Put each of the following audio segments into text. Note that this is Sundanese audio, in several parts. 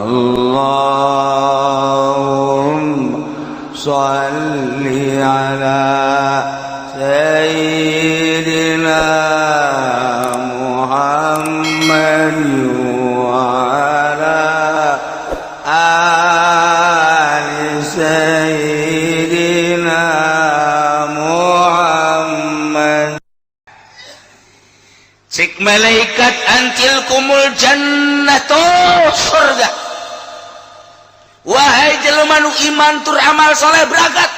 Allahumma shalli ala sayyidina Muhammad wa ala ali sayyidina Muhammad. Cik malaikat, "An tilkumul jannatu," surga. Wahai jelema nu iman tur amal soleh, berangkat,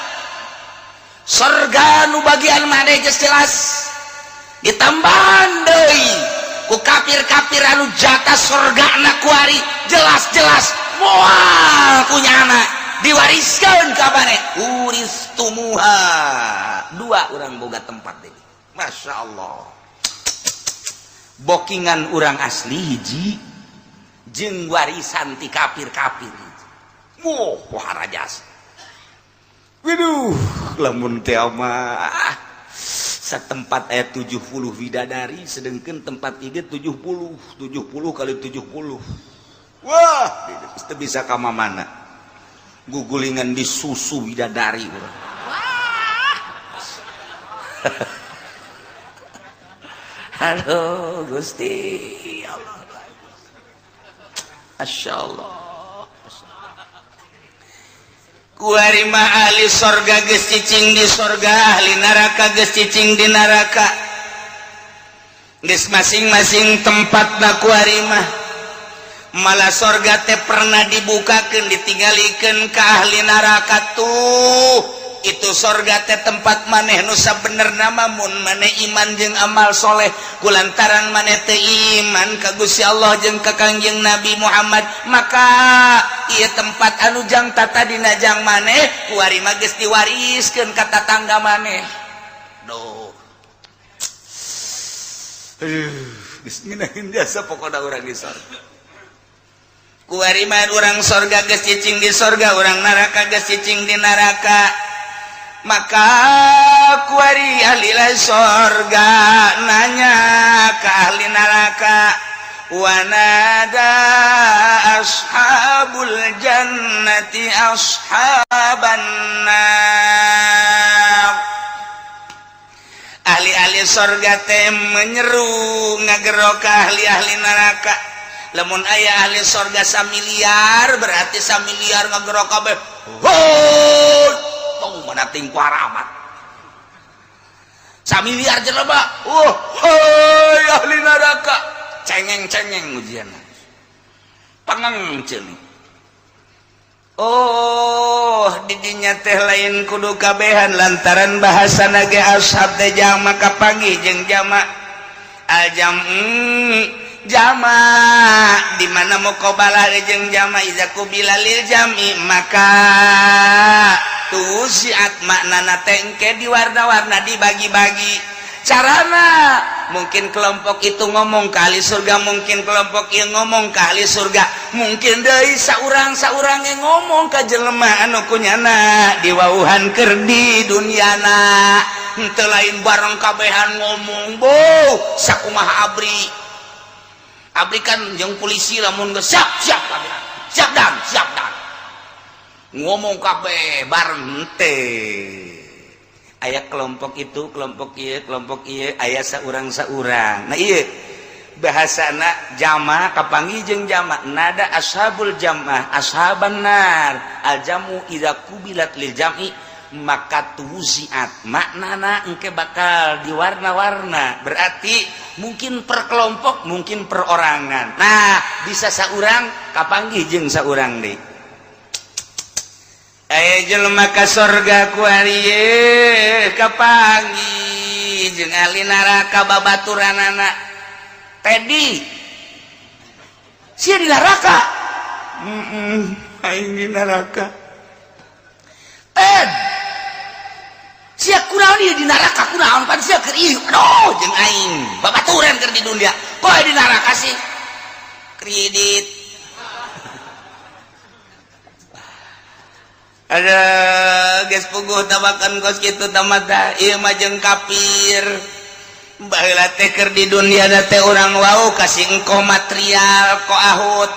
surga nu bagian maneh geus jelas. Ditambahan deui ku kafir-kafir anu jatah surga na kuari jelas-jelas moal kunyana diwariskan ka maneh, uristumuha. Dua orang boga tempat deui. Masya Allah, bokingan urang asli hiji jeung warisan ti kafir-kafir hiji. Wah, wah rajas. Waduh, lamun teh mah setempat ayat 70 bidadari, sedangkan tempat ini 70, 70 kali 70. Wah, itu bisa ka mana? Gugulingan di susu bidadari urang. Wah. Halo Gusti ya Allah. Masya Allah. Kuari mah ahli sorga geus cicing di sorga, ahli neraka geus cicing di neraka. Geus masing-masing tempatna kuari mah. Malah sorga teh pernah dibukakeun, ditinggalikeun ke ahli neraka tuh. Itu sorga teh tempat maneh nu sabenerna mah mun maneh iman jeung amal soleh. Kulantaran maneh teh iman ka Gusti Allah jeung ka Kangjeng Nabi Muhammad, maka ieu tempat anu jang tatadina jang maneh kuari mah geus diwariskeun ka tatangga maneh. Duh. Aduh, geus ngeunaheun jasa pokona urang di sorga. Kuari mah urang sorga geus cicing di sorga, urang neraka geus cicing di neraka. Maka kuari ahli sorga nanya ke ahli neraka, wanada ashabul jannati ashaban nar. Ahli-ahli sorga teh menyeru, ngagero ke ahli-ahli neraka. Lamun aya ahli sorga samiliar, berarti samiliar ngagero kabeh, "Hoi!" Tong mana ting amat samiliar jelema, "Oh, hoi ahli neraka!" Cengeng-cengeng ujian pangeng ceuli. Oh, didinya teh lain kudu kabehan, lantaran bahasa nage ashab teh jama, kapanggih jeung jama. Al jam jama di mana muqabalah jeung jama, iza qubila lil jami maka tuziat, maknana tengke di warna-warna, dibagi-bagi. Carana mungkin kelompok itu ngomong ke ahli surga, mungkin kelompok yang ngomong ke ahli surga, mungkin dari saurang saurang yang ngomong ke jelema anu kunyana diwauhan keur di duniana. Henteu lain bareng kabehan ngomong. Bo sakumaha ABRI? ABRI kan jeung polisi lamun geus siap, siap kabeh, siap dan siap dan ngomong kabeh bareng teh. Aya kelompok itu, kelompok ieu, kelompok ieu, aya saurang saurang. Nah, iya bahasana jama, kapanggih jeung jama. Nada ashabul jamaah ashaban nar. Al jamu idza qubilat lil jam'i maka tuziat, maknana engke bakal diwarna-warna, berarti mungkin per kelompok, mungkin perorangan. Nah, bisa saurang kapanggih jeung saurang deui. Aya jelema ka sorga kuari kapanggih jeung ahli neraka, babaturanana, "Teddy, sia di neraka?" "Aing di neraka." "Ted, sia kunaon ieu di neraka? Kunaon pan sia keur ieu? Aduh, jeung aing babaturan keur di dunia, kok di neraka sih?" "Kredit." Ada geus puguh tabakan kos kitu tamata ieu mah jeung kafir. Baheula teh keur di dunia teh urang wau kasih engkoh material ko ahut.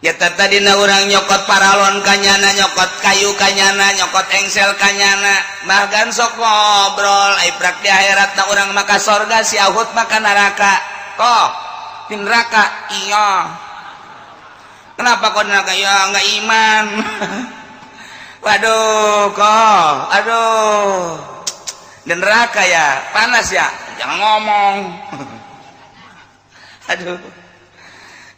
Ya tadi na urang nyokot paralon kanyana, nyokot kayu kanyana, nyokot engsel kanyana, bahkan sok ngobrol ai prak di akhirat na urang maka sorga, si Ahud maka neraka. Kok di neraka? Iya. Kenapa kok neraka? Ya nggak iman. Waduh, kok aduh di neraka ya, panas ya, jangan ngomong. Aduh,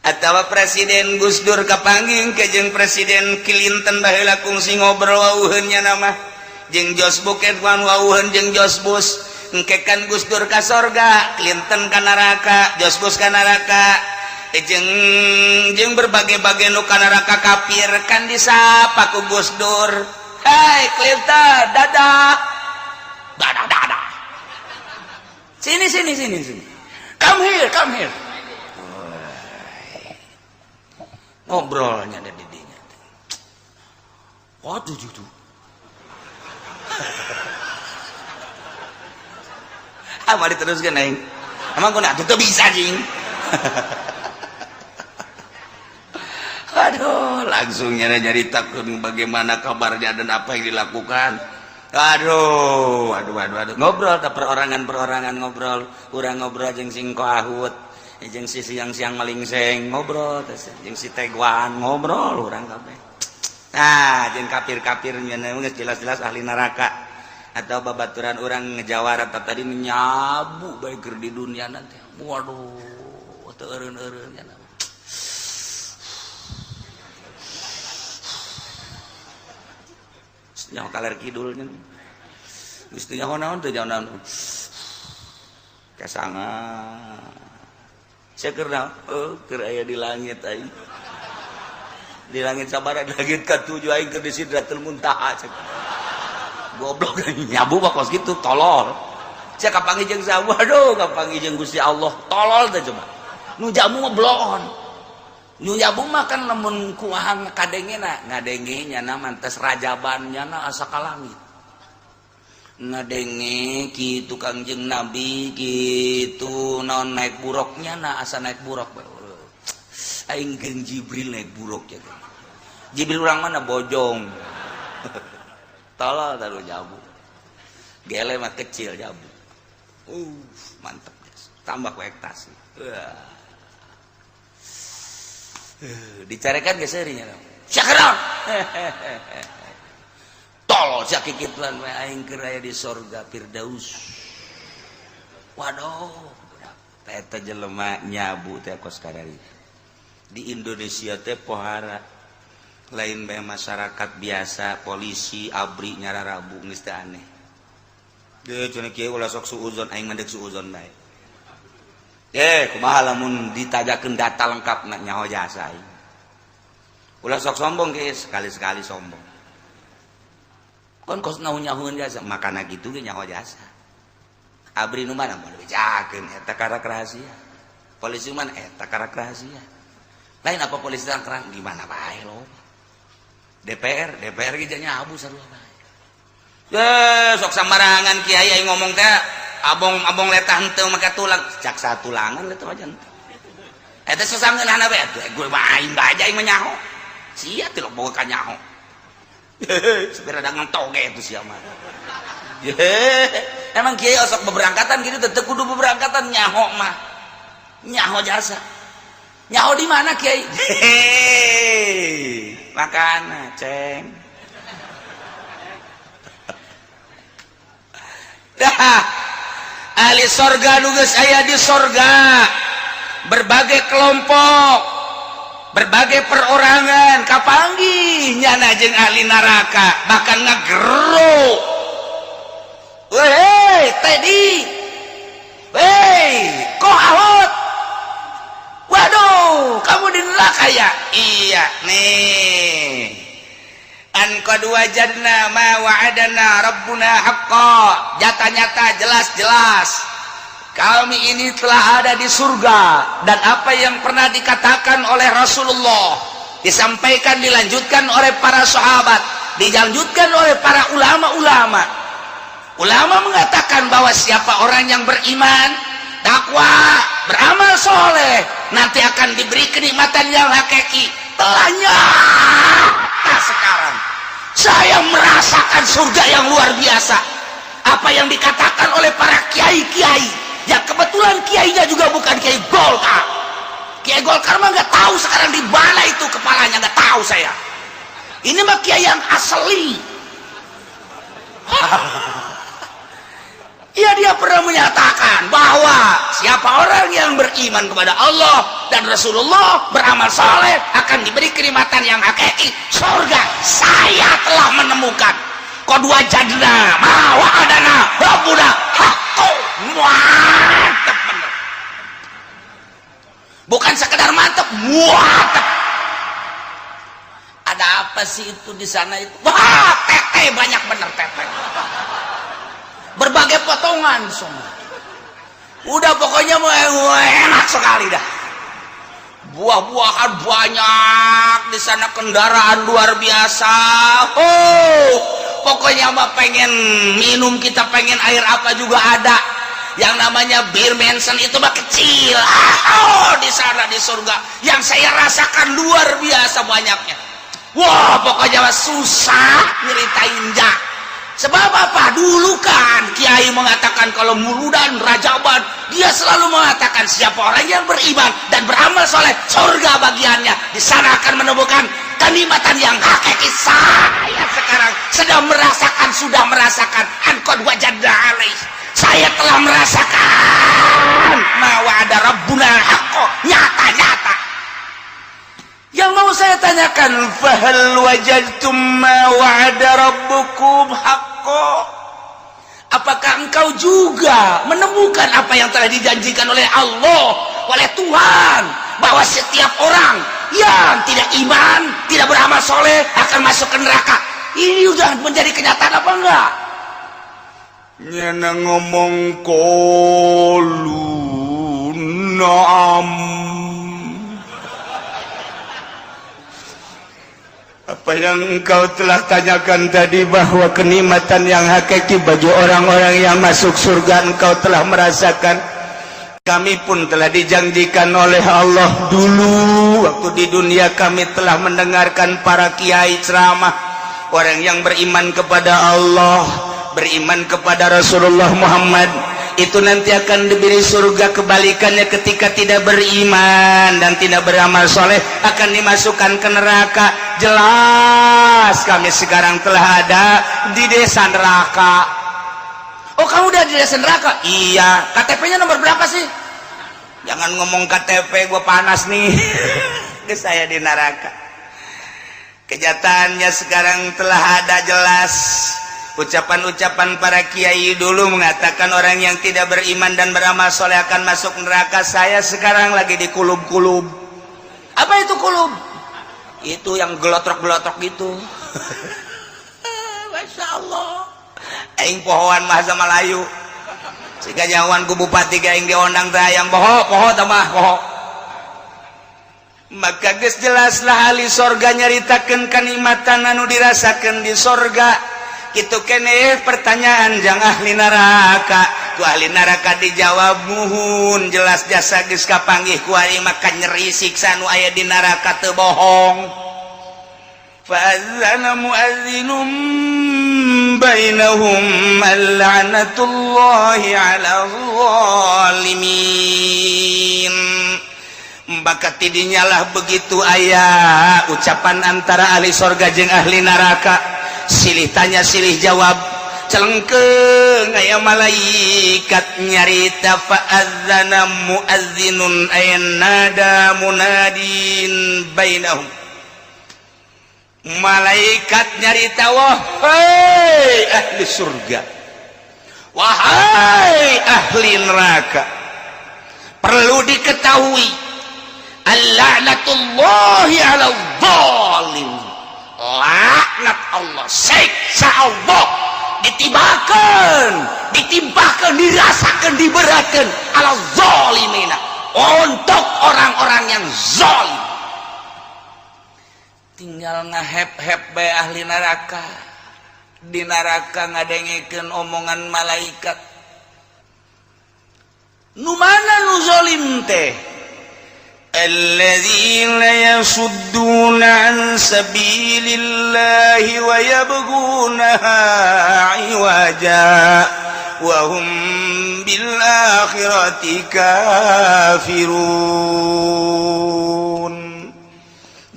atau Presiden Gus Dur kapanggih ke jeung Presiden Clinton baheula, kungsi ngobrol wawuheun nya nama jeung George Bush wan wawuheun jeung George Bush. Engke kan Gus Dur ka sorga, Clinton ka neraka, George Bush ka neraka, jeung jeung berbagai-bagai nu ka neraka kafir. Kan disapa ku Gus Dur, "Hai Clinton, dadah, dadah, dadah, sini, sini, sini, sini, come here, come here." Ngobrolnya ada didinya. Waduh, tuh ah, mari teruskan aing. Emang kau nak tuh bisa jing. Aduh, langsung nyari nyaritakeun bagaimana kabarnya dan apa yang dilakukan. Aduh, aduh, aduh, aduh, ngobrol tak perorangan-perorangan ngobrol. Urang ngobrol jeung sing ahut, jeung si siang-siang malingseng ngobrol, terus jeung si Teguan ngobrol urang kabeh. Nah, jeung kafir-kafir nya geus jelas-jelas ahli neraka atau babaturan urang ngejawara tadi menyabu bae keur di dunia nanti. Waduh, teu eureun-eureun nya. Nyaho kaler kidulnya. Geus teu nyaho naon, teu nyaho naon. Kesangan. Saya keur naon? Oh, keur aya di langit aing. Di langit sabara, di langit katujuh aing keur di Sidratul Muntaha cek. Goblok nyabu mah kos kitu tolol. Saya kapanggih jeung saha? Waduh, kapanggih jeung Gusti Allah. Tolol teh coba. Nu jamu mah bloon. Nu jamu mah kan lamun kumaha kadengena, ngadenge nya mantes rajaban nyana asa ka langit. Ngadenge kitu Kangjeng Nabi kitu naon naik buruknya na asa naik buruk. Aing jeung Jibril naik buruk ya. Jibril urang mana bojong. Tolol taruh jabu. Gele mah kecil jabu. Mantep guys. Tambah ku ektasi. Dicarekan geus seuri nya. Syakran. Tolol sia kikituan we, aing keur aya di sorga Firdaus. Waduh, eta jelema nyabu teh kos kadari. Di Indonesia teh pohara lain bae masyarakat biasa, polisi, ABRI nyararabu geus teh aneh. Deh cenah kieu ulah sok suuzon, aing mah deuk suuzon bae. Kumaha lamun ditajakeun data lengkap na nyaho jasa aing. Ulah sok sombong ge, sekali-sekali sombong. Kon kos naon nyahoeun jasa, makana kitu ge nyaho jasa. ABRI nu mana moal dibejakeun eta karak rahasia. Polisi mana eta karak rahasia. Lain apa polisi tangkrang di mana bae lo. DPR, DPR ge nyabu sarua bae. Ye, sok sambarangan kiai aing ngomong teh abong-abong letah henteu maka tulang, cak satulangan letah aja henteu. Eta sasangeunahna bae atuh gue mah aing bae aing mah nyaho. Sia teh lo boga ka nyaho. Supir ada ngentoge itu sia mah. Emang kiai osok beberangkatan gitu tetep kudu beberangkatan nyaho mah. Nyaho jasa. Nyaho di mana kiai? Hehehe. Makana ceng. Dah. Ahli sorga nu geus aya di sorga. Berbagai kelompok, berbagai perorangan kapanggih nyana jeung ahli neraka, bahkan ngagero. Weh, Teddy. Weh, kok Ahud? Waduh, kamu di neraka ya? Iya, nih. An qad wajadna ma wa'adana rabbuna haqqa. Nyata-nyata jelas-jelas kami ini telah ada di surga, dan apa yang pernah dikatakan oleh Rasulullah disampaikan, dilanjutkan oleh para sahabat, dilanjutkan oleh para ulama-ulama. Ulama mengatakan bahwa siapa orang yang beriman, takwa, beramal soleh, nanti akan diberi kenikmatan yang hakiki. Telah nyata sekarang saya merasakan surga yang luar biasa. Apa yang dikatakan oleh para kiai-kiai ya, kebetulan kiainya juga bukan kiai Golkar. Kiai Golkar mah nggak tahu sekarang di mana itu kepalanya, nggak tahu saya. Ini mah kiai yang asli. Ya, dia pernah menyatakan bahwa siapa orang yang beriman kepada Allah dan Rasulullah, beramal soleh, akan diberi kenikmatan yang hakiki, surga. Saya telah menemukan qad wajadna ma wa'adana rabbuna haqqo. Mantap bener, bukan sekedar mantap, mantap. Ada apa sih itu di sana itu? Wah, tete banyak bener, tete berbagai potongan semua. Udah, pokoknya mau enak sekali dah. Buah-buahan banyak di sana, kendaraan luar biasa. Oh, pokoknya mah pengen minum, kita pengen air apa juga ada. Yang namanya bir Mansion itu mah kecil. Ah, oh, di sana di surga yang saya rasakan luar biasa banyaknya. Wah, pokoknya mah susah nyeritain ya. Sebab apa? Dulu kan kiai mengatakan kalau muludan, rajaban, dia selalu mengatakan siapa orang yang beriman dan beramal soleh, surga bagiannya. Di sana akan menemukan kenikmatan yang hakiki. Saya sekarang sedang merasakan, sudah merasakan. An qad wajadna alaih. Saya telah merasakan ma wa'ada rabbuna haqqo, nyata-nyata. Yang mau saya tanyakan, fahal wajadtum ma wa'ada rabbukum haqqo? Apakah engkau juga menemukan apa yang telah dijanjikan oleh Allah, oleh Tuhan, bahwa setiap orang yang tidak iman, tidak beramal soleh akan masuk ke neraka? Ini udah menjadi kenyataan apa enggak? Nyana ngomong qalu na'am. Apa yang engkau telah tanyakan tadi bahwa kenikmatan yang hakiki bagi orang-orang yang masuk surga, engkau telah merasakan. Kami pun telah dijanjikan oleh Allah. Dulu waktu di dunia kami telah mendengarkan para kiai ceramah, orang yang beriman kepada Allah, beriman kepada Rasulullah Muhammad itu nanti akan diberi surga. Kebalikannya, ketika tidak beriman dan tidak beramal soleh, akan dimasukkan ke neraka. Jelas kami sekarang telah ada di desa neraka. Oh, kamu udah di desa neraka? Iya. KTP-nya nomor berapa sih? Jangan ngomong KTP, gue panas nih. Saya di neraka, kenyataannya sekarang telah ada jelas. Ucapan-ucapan para kiai dulu mengatakan orang yang tidak beriman dan beramal soleh akan masuk neraka. Saya sekarang lagi di kulub-kulub. Apa itu kulub? Itu yang gelotrok-gelotrok gitu. Masya Allah, aing pohoan bahasa Melayu. Jika nyawan ku bupati aing diondang teh, yang poho poho tambah poho. Maka geus jelaslah ahli sorga nyaritakeun kanikmatan anu dirasakeun di sorga. Gitu kene pertanyaan jang ahli neraka. Ku ahli neraka dijawab, muhun, jelas jasa geus kapanggih ku aing, maka nyeri siksa nu aya di neraka teu bohong. Fa'adzana muadzinum bainahum la'natullahi 'ala zalimin. Maka tidinya lah begitu aya ucapan antara ahli sorga jeung ahli neraka, silih tanya silih jawab, celengkeung aya malaikat nyarita, fa'adzana muadzinun ay nada munadin bainahum. Malaikat nyarita, wahai ahli surga, wahai ahli neraka, perlu diketahui al-la'natullahi 'ala zalim. Laknat Allah, siksa Allah ditibakan, ditimpakan, dirasakan, diberatkan ala zalimina, untuk orang-orang yang zalim. Tinggal ngahep-hep bae ahli neraka di neraka ngadengekeun omongan malaikat. Nu mana nu zalim teh? الذين يصدون عن سبيل الله ويبغونها عوجا وهم بالآخرة كافرون.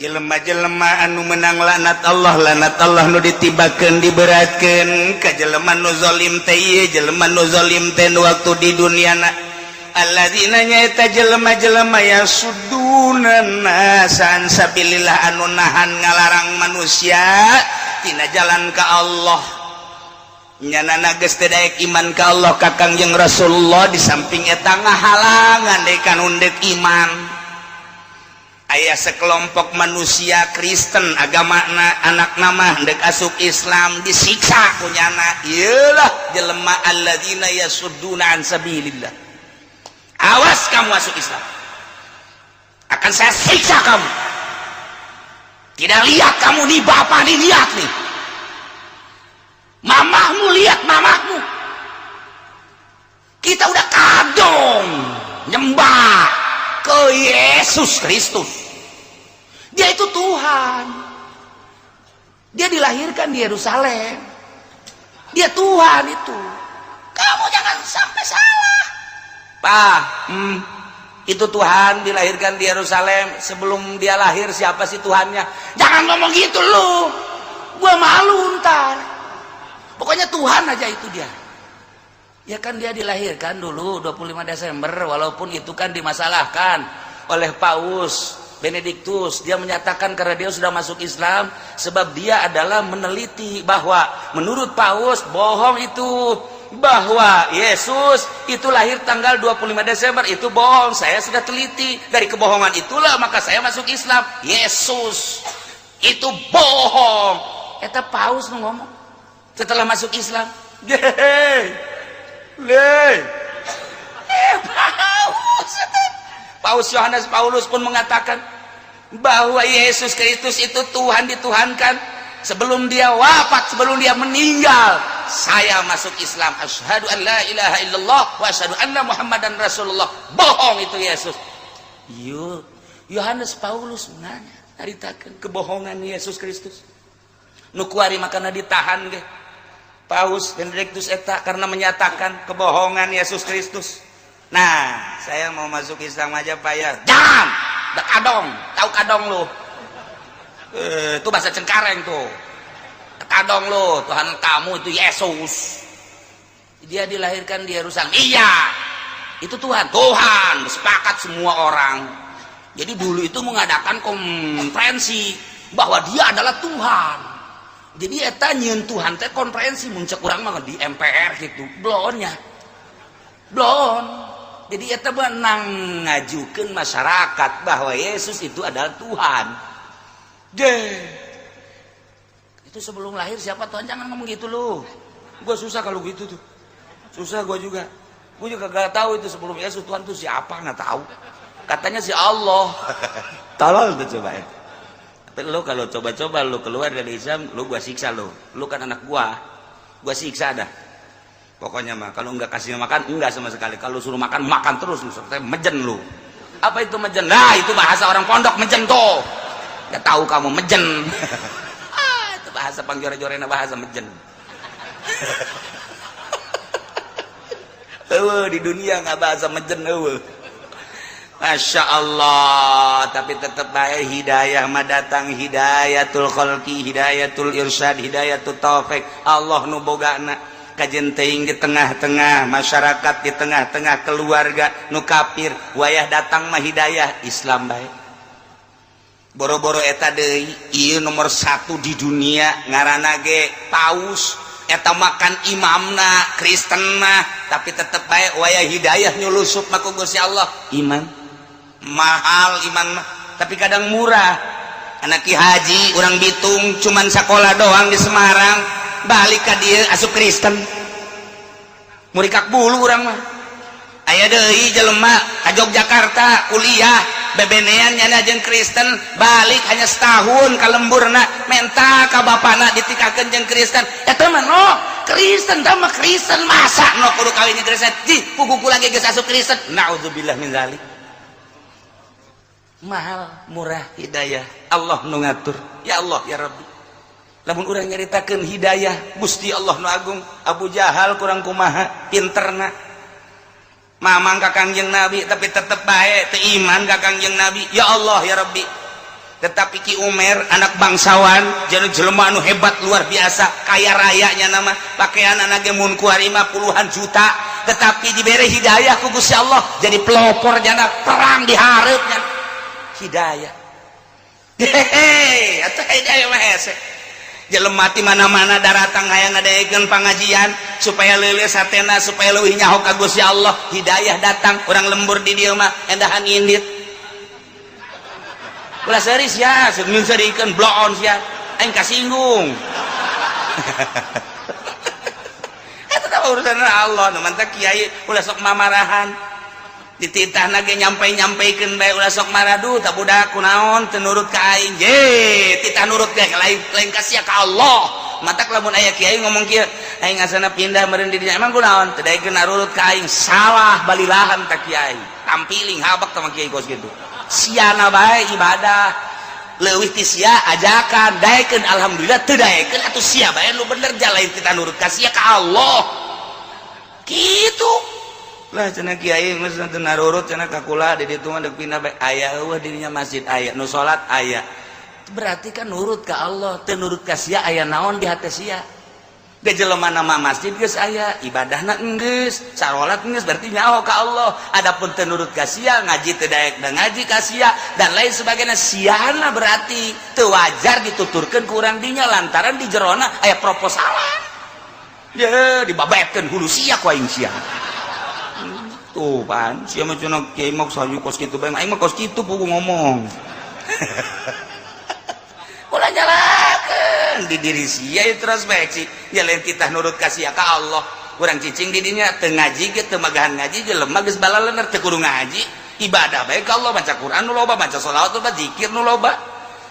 Jelema-jelema anu menang laknat Allah, laknat Allah nu ditibakeun, diberatkeun ka jelema nu zalim teh ieu, jelema nu zalim teh nu waktu di duniana. Alladzina nyaeta jelema-jelema yasudduna nasa an sabilillah, anu nahan ngalarang manusia tina jalan ka Allah. Nyanana geus teu daek iman ka Allah, ka Kangjeng Rasulullah. Di samping eta ngahalangan deui ka nu deuk iman. Aya sekelompok manusia Kristen agamana, anak nama dek asup Islam, disiksa ku nyana. Iyalah jelema alladzina yasudduna an sabilillah. Awas kamu masuk Islam, akan saya siksa kamu. Tidak lihat kamu nih, bapak nih, lihat nih mamahmu, lihat mamahmu. Kita udah kadong nyembah ke Yesus Kristus. Dia itu Tuhan, dia dilahirkan di Yerusalem, dia Tuhan itu. Kamu jangan sampai salah. Pak, itu Tuhan dilahirkan di Yerusalem. Sebelum dia lahir siapa sih Tuhannya? Jangan ngomong gitu lu, gua malu ntar. Pokoknya Tuhan aja itu dia. Ya kan dia dilahirkan dulu 25 Desember, walaupun itu kan dimasalahkan oleh Paus Benediktus. Dia menyatakan karena dia sudah masuk Islam, sebab dia adalah meneliti bahwa menurut Paus bohong itu, bahwa Yesus itu lahir tanggal 25 Desember itu bohong. Saya sudah teliti, dari kebohongan itulah maka saya masuk Islam. Yesus itu bohong. Eta Paus nu ngomong setelah masuk Islam. Leh. Eh, Paus Paus Yohanes Paulus pun mengatakan bahwa Yesus Kristus itu Tuhan, dituhankan. Sebelum dia wafat, sebelum dia meninggal, saya masuk Islam, asyhadu an la ilaha illallah wa asyhadu anna Muhammadan Rasulullah. Bohong itu Yesus. Yuk, Yohanes Paulus nanya, naritakeun kebohongan Yesus Kristus. Nu kuari makana ditahan ge Paus Benedictus eta karena menyatakan kebohongan Yesus Kristus. Nah, saya mau masuk Islam aja, Pak, ya. Jangan. Udah kadong, tahu kadong lu? Eh, itu bahasa Cengkareng tuh. Kadong lu, Tuhan kamu itu Yesus. Dia dilahirkan di Yerusalem. Iya. Itu Tuhan. Tuhan, sepakat semua orang. Jadi dulu itu mengadakan konferensi bahwa dia adalah Tuhan. Jadi eta nyieun Tuhan teh konferensi, mun cek urang mah di MPR gitu. Blonnya. Blon. Jadi eta menang ngajukeun masyarakat bahwa Yesus itu adalah Tuhan. Deh. Itu sebelum lahir siapa Tuhan? Jangan ngomong gitu lu. Gua susah kalau gitu tuh. Susah gua juga. Gua juga gak tahu itu sebelum Yesus Tuhan tuh siapa, nggak tahu. Katanya si Allah. Tolol tuh coba ya. Tapi lu kalau coba-coba lu keluar dari Islam, lu gua siksa lu. Lu kan anak gua. Gua siksa dah. Pokoknya mah kalau nggak kasih makan enggak sama sekali. Kalau suruh makan, makan terus lu, sampai mejen lu. Apa itu mejen? Nah, itu bahasa orang pondok, mejen tuh. Nggak tahu kamu mejen. Ah, itu bahasa pangjore-jorena, bahasa mejen. Eueuh, di dunia nggak bahasa mejen eueuh. Masya Allah, tapi tetap baik hidayah mah datang, hidayatul khalqi, hidayatul irsyad, hidayatul taufik. Allah nu bogana. Kajen teuing di tengah-tengah masyarakat, di tengah-tengah keluarga nu kafir, wayah datang mah hidayah Islam baik. Boro-boro eta deui, ieu nomor satu di dunia ngaranna ge paus eta, makan imamna Kristen mah, tapi tetep baik wayah hidayah nyulusup mah ku Gusti Allah iman. Mahal iman mah, tapi kadang murah. Anak Ki Haji orang Bitung, cuman sekolah doang di Semarang, balik ka dieu asup Kristen, murikak bulu urang mah. Aya deui jelema ka Yogyakarta kuliah, bebenean nyana jeung Kristen, balik hanya setahun ka lemburna, menta ka bapana ditikakeun jeung Kristen. Eta mah no Kristen tah mah Kristen, masa no kudu kawin jeung Kristen? Ji, puguh kula ge geus asup Kristen. Naudzubillah min zalik. Mahal murah hidayah Allah nu ngatur. Ya Allah ya Rabbi, lamun urang nyaritakeun hidayah Gusti Allah nu agung. Abu Jahal kurang kumaha pinterna mamang ka Kangjeng Nabi, tapi tetep bae teu iman ka Kangjeng Nabi. Ya Allah ya Rabbi, tetapi Ki Umer anak bangsawan, jadi jelema anu hebat luar biasa, kaya rayanya, nama pakaian anak mun kuari mah puluhan juta, tetapi diberi hidayah ku Gusti Allah jadi pelopor jana perang di hareupnya. Hidayah, hehehe, atuh hidayah mah hese. Jelema ti mana-mana daratang hayang ngadaekeun pangajian supaya leuleus hatena, supaya leuwih nyaho ka Gusti Allah. Hidayah datang, urang lembur di dieu mah endahan indit. Ulah seris ya, ngeunseurikeun bloon sia, aing kasinggung. Eta tah urusan Allah. Nu mantak kiai ulah sok mamarahan, dititahna ge nyampe-nyampeikeun bae, ulah sok maradu. Tak budak kunaon teu nurut ka aing? Je titah nurut ge lain lain ka sia, ka Allah. Matak lamun aya kiai ngomong kieu, "Aing asana pindah meureun di dinya." "Emang kunaon?" "Teu daekeun nurut ka aing." Salah balilahan ta kiai, tampiling habak tah kiai kos kitu. Siana bae ibadah leuwih ti sia, ajakan daekeun alhamdulillah, teu daekeun atuh sia bae nu bener. Jalain kita nurut ka sia, ka Allah kitu lah. Cenah kiai geus teu narurut cenah ka kula di ditu mah, deuk pindah bae. Aya eueuh di dinya masjid, aya nu salat aya, berarti kan nurut ka Allah. Teu nurut ka sia, aya naon di hate sia? Ge jelema nama masjid geus aya, ibadahna geus, sarolat geus, berarti nyaho ka Allah. Adapun teu nurut ka sia, ngaji teu daek da ngaji ka sia dan lain sebagainya, siana berarti teu wajar dituturkeun ku urang dinya lantaran di jerona aya proposalan. Ye dibabetkeun hulu sia ku aing sia. Tuh pan sia mah cenah kiai mah sayu kos kitu bae, aing mah kos kitu pugu ngomong. Ulah nyalakeun di diri sia, introspeksi ya, lain kita nurut ka sia, ka Allah. Urang cicing di dinya teu ngaji ge, teu magahan ngaji, jelema geus balalener teu kudu ngaji, ibadah bae ka Allah, baca Quran nu loba, baca sholawat loba, zikir nu loba.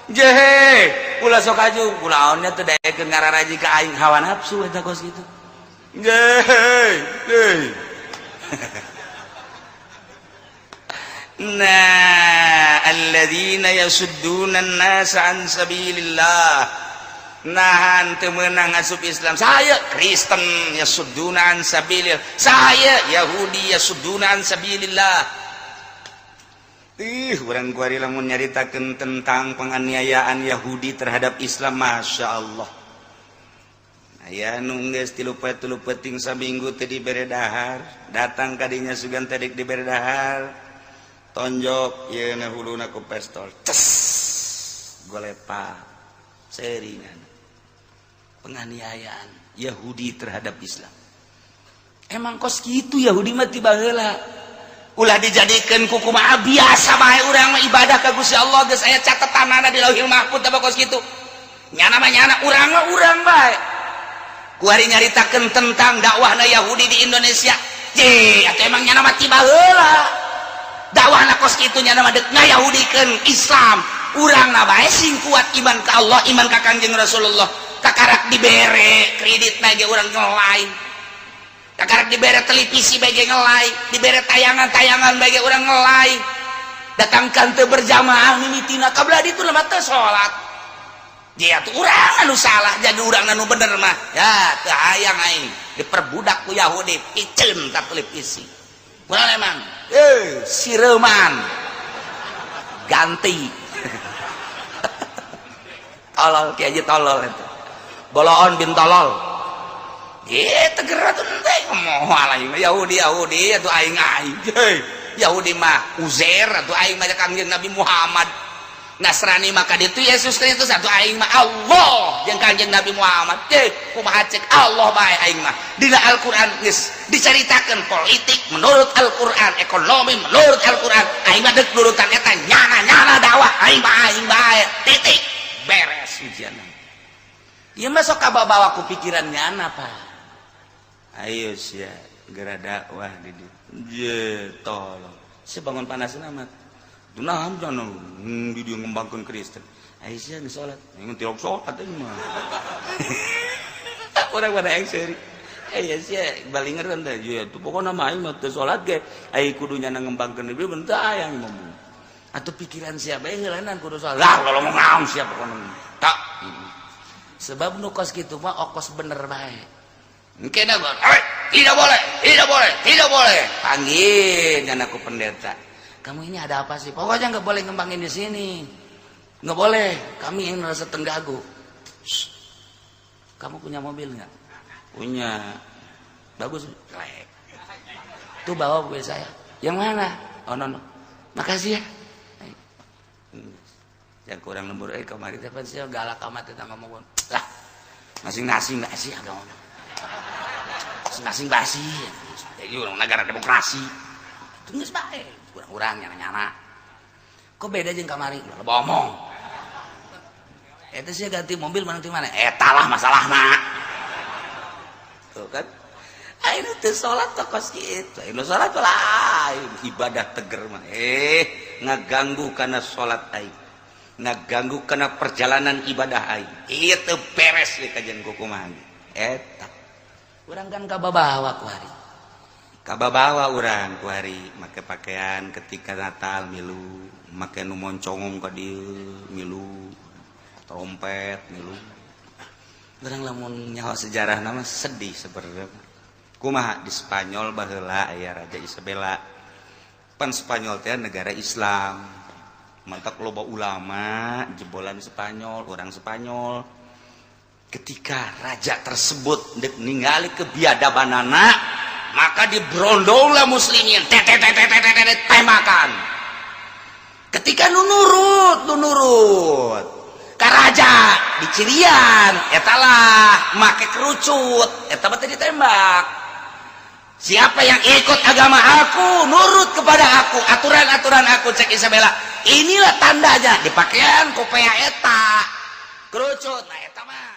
Jehe ulah sok aju kunaonnya teu daekeun ngararaji ka aing, hawa nafsu eta kos kitu. Jehe heuy. Nah, alladzina yasudduna an-nasa an sabilillah, nahan teu meunang asup Islam. Saya Kristen yasudduna an sabilillah, saya Yahudi yasudduna an sabilillah. Ih, urang kuari lamun nyaritakeun tentang penganiayaan Yahudi terhadap Islam, Masya Allah. Aya nu geus 3 peuting saminggu teu dibere dahar, datang kadinya sugan teh dek dibere dahar, tonjok yeuna huluna ku pestol, ces, golepa seringan. Penganiayaan Yahudi terhadap Islam emang kos kitu. Yahudi mah ti baheula. Ulah dijadikeun ku kumaha, biasa bae. Urang mah ibadah ka Gusti Allah, geus aya catetanana di Lauhil Mahfuz. Apa kos kitu nyana mah nyana, urang mah urang bae. Kuari nyaritakeun tentang dakwahna Yahudi di Indonesia je, atau emang nyana mah ti baheula dakwahna kos kitu, nyana mah deuk ngayahudikeun Islam. Urang na bae sing kuat iman ka Allah, iman ka Kangjeng Rasulullah. Kakarak dibere kredit bae ge urang ngelain, kakarak dibere televisi bae ge ngelai, dibere tayangan-tayangan bae ge urang ngelai. Datangkan teu berjamaah mimitina kabla ditu mah teu salat dia tuh. Urang anu salah, jadi urang anu bener mah ya teu hayang aing diperbudak ku Yahudi. Piceun ta televisi urang, emang sireman ganti. Tolol kiai, tolol itu boloon bin tolol. Gitu gerak tuh teh ngomong aing Yahudi, Yahudi atuh aing, aing Yahudi mah Uzair atuh, aing mah Kangjeng Nabi Muhammad. Nasrani maka ditu Yesus Kristus atuh, aing mah Allah jeung Kangjeng Nabi Muhammad. Kumaha cek Allah bae aing mah. Dina Al-Qur'an geus dicaritakeun politik menurut Al-Qur'an, ekonomi menurut Al-Qur'an. Aing mah deuk nurutan eta, nyana-nyana dakwah aing mah aing bae, titik, beres ujian. Ieu mah sok kabawa ku pikiran nyana, Pak. Ayo sia geura dakwah di dieu. Je tolong. Si bangun panas amat. Nah, jangan di dia ngembangkeun Kristen. Aisyah geus salat. Aing tiok salat aing mah. Urang pada aing seuri. Eh ya sia balingeran teh. Ya tuh pokona mah aing mah teu salat ge. Ai kudu nyana ngembangkeun ieu bentar aya ngomong. Atau pikiran siapa yang heulanan kudu salah lah ngomong naon siapa kono tak. Sebab nu kos kitu mah okos bener bae. Engke dah, eh, tidak boleh, tidak boleh, tidak boleh. Panggil dan aku pendeta. Kamu ini ada apa sih? Pokoknya nggak boleh ngembangin di sini. Nggak boleh. Kami yang merasa terganggu. Kamu punya mobil nggak? Punya. Bagus. Jelek. Tuh, bawa mobil saya. Yang mana? Oh, no, no. Makasih ya. Yang kurang lembur, eh, kemarin teh sih galak amat tentang ngomong lah, masing-masing basi agama masing-masing basi. Jadi orang negara demokrasi itu geus bae kurang-kurang nyana-nyana. Kok beda jeung kamari? Ulah ngomong eta sih. Ganti mobil mana di mana, eta lah masalahna. Tuh kan. Ayo teu salat kos kitu, ayo salat lain ibadah teger mah, eh, ngaganggu karena salat aing, ngaganggu karena perjalanan ibadah aing. Itu beres di kajian kumaha eta. Urang kan kababawa kuari, kababawa urang kuari make pakaian ketika Natal milu make nu moncongong ka dieu, milu trompet, milu. Urang lamun nyawa sejarah nama sedih sebenarnya. Kumaha di Spanyol baheula aya Raja Isabella. Pan Spanyol teh negara Islam, mantap, loba ulama jebolan Spanyol, orang Spanyol. Ketika raja tersebut ningali kebiadabanana, maka dibrondonglah muslimin, tembakan. Ketika nu nurut, nu nurut ka raja dicirian eta lah make kerucut eta mah ditembak. Siapa yang ikut agama aku, nurut kepada aku, aturan-aturan aku, cek Isabella, inilah tandanya di pakaian kopea eta kerucut. Nah, eta mah.